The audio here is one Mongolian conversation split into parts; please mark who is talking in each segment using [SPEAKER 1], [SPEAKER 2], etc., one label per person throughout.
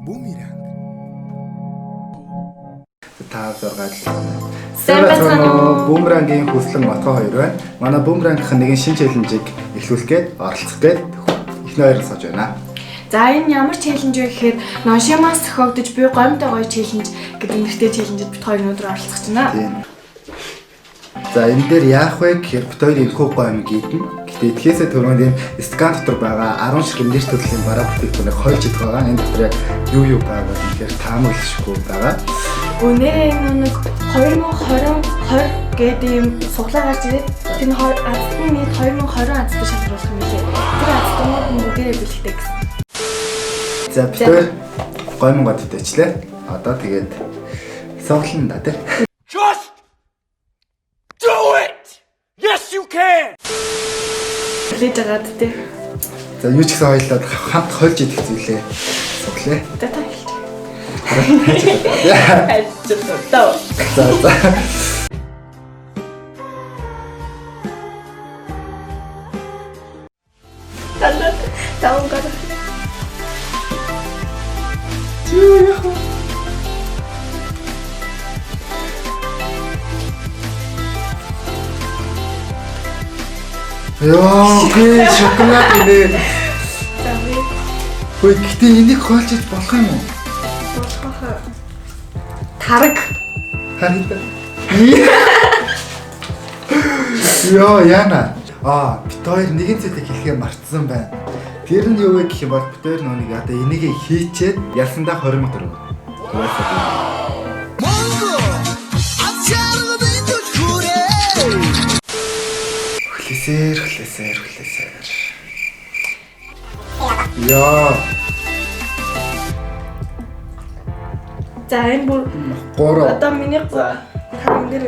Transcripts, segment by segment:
[SPEAKER 1] Бүүмеранг. 5 6 7 8.
[SPEAKER 2] Сайн байцгаана уу?
[SPEAKER 1] Бүүмерангийн хүслэн Отгоо хоёр байна. Манай бүүмерангийнх нэгэн шинэ challenge-ийг эхлүүлэх гээд оролцох гээд эхний хоёр сууж байна.
[SPEAKER 2] За энэ ямар challenge вэ гэхээр Ношимаас зохиогдож буй гомтой гоё challenge гэдэг нэртэй challenge-д бид хоёр өнөөдөр оролцох гэж байна.
[SPEAKER 1] Тийм. За энэ дээр яах вэ гэхээр бит хоёр энэхүү гомь гидэн. Гэтэ эдгээсээ түрүүнд энэ стакан дотор байгаа 10 ширхэг нэр төрлийн бараа бүтээгдэхүүнийг хойлж идэх байгаа. Энэ дотор яг юу юу байгаа вэ гэхээр таамаглашгүй байгаа.
[SPEAKER 2] Өнөөдөр энэ нэг 2020 20 гэдэг ийм суглаа гарч ирээд тэр нь азтны нийт 2020 азтай шалгаруулах юм лээ. Тэр азтнууд нь бүгдээрээ бэлэгтэй гэсэн.
[SPEAKER 1] За бит хоёр гомь гот идэвчлээ. Одоо тэгээд суглана да тий.
[SPEAKER 3] Just do it! Yes, you can!
[SPEAKER 2] Хүлээж агаад тий.
[SPEAKER 1] За юу ч гэсэн хоёлоо хамт хольж идэх зүйлээ суглаа.
[SPEAKER 2] За та хэлж. Хайж.
[SPEAKER 1] За за.
[SPEAKER 2] Таа таа.
[SPEAKER 1] Йоо, гээ шоколад нэ.
[SPEAKER 2] За би
[SPEAKER 1] Хөөе, гэтээ энийг хойлж идэх болох юм уу?
[SPEAKER 2] болох хаа. Тараг.
[SPEAKER 1] Харин та. Йоо, яна. Аа, бит хоёр нэгэн зүйлийг хэлэхээ мартсан байна. Тэр нь юу вэ гэх юм бол бит хоёр нөгөө нэг одоо энийг хийчээд ялсандаа 20 мянга төгрөг. Хүлээсээр, хүлээсээр, хүлээсээр. Йоо,
[SPEAKER 2] За энэ бүр
[SPEAKER 1] гурав.
[SPEAKER 2] одоо миний та энэ дээр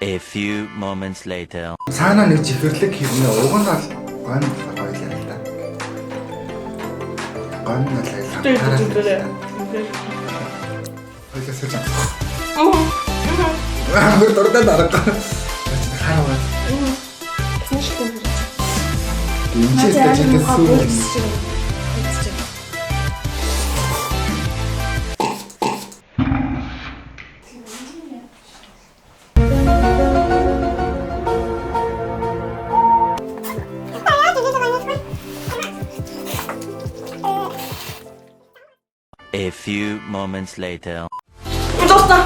[SPEAKER 4] A few moments later.
[SPEAKER 1] Цаанаа нэг чихэрлэг хэрнээ уг нь бол гон болохоор гоё л юм л да. Гон нь бол аюул Хоёлаа сэж авах. Аа, хөр дурдаа дарга. Хараа.
[SPEAKER 2] Тэсэн шиг юм.
[SPEAKER 1] Энэ ч ихтэй жинхэнэ сүү.
[SPEAKER 4] A few moments later.
[SPEAKER 2] Дуусна.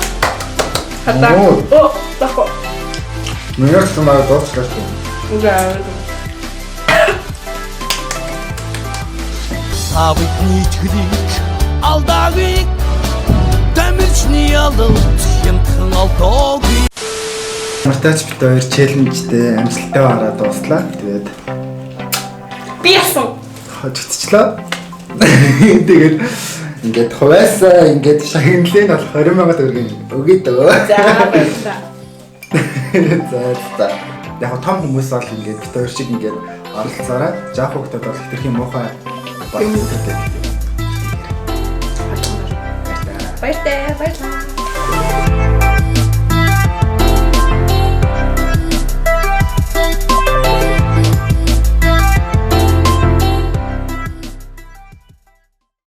[SPEAKER 2] Хатаа.
[SPEAKER 1] Оо.
[SPEAKER 2] Оо, байхгүй.
[SPEAKER 1] Миний самаа дууслаа шүү.
[SPEAKER 2] Үгүй.
[SPEAKER 3] Та бидний итгэлийг алдаагүй Дамирчны ялалт хямдхан олдоогүй
[SPEAKER 1] Мартаач бит хоёр челленжтэй амжилттай гараад дууслаа. Тэгээд
[SPEAKER 2] Би яасан.
[SPEAKER 1] хожигдчихлаа. Тэгээд ингээд хувайсаа ингээд шагналыг нь бол 20 мянга төгрөгийн өгöd дөө.
[SPEAKER 2] За баярлалаа.
[SPEAKER 1] За за. Яг нь том хүмүүс бол ингээд бит хоёр шиг ингээд оролцоорой. Жаах хүүхдүүд бол хэтэрхий муухай болох гэдэг.
[SPEAKER 2] Баяртай, баярлалаа.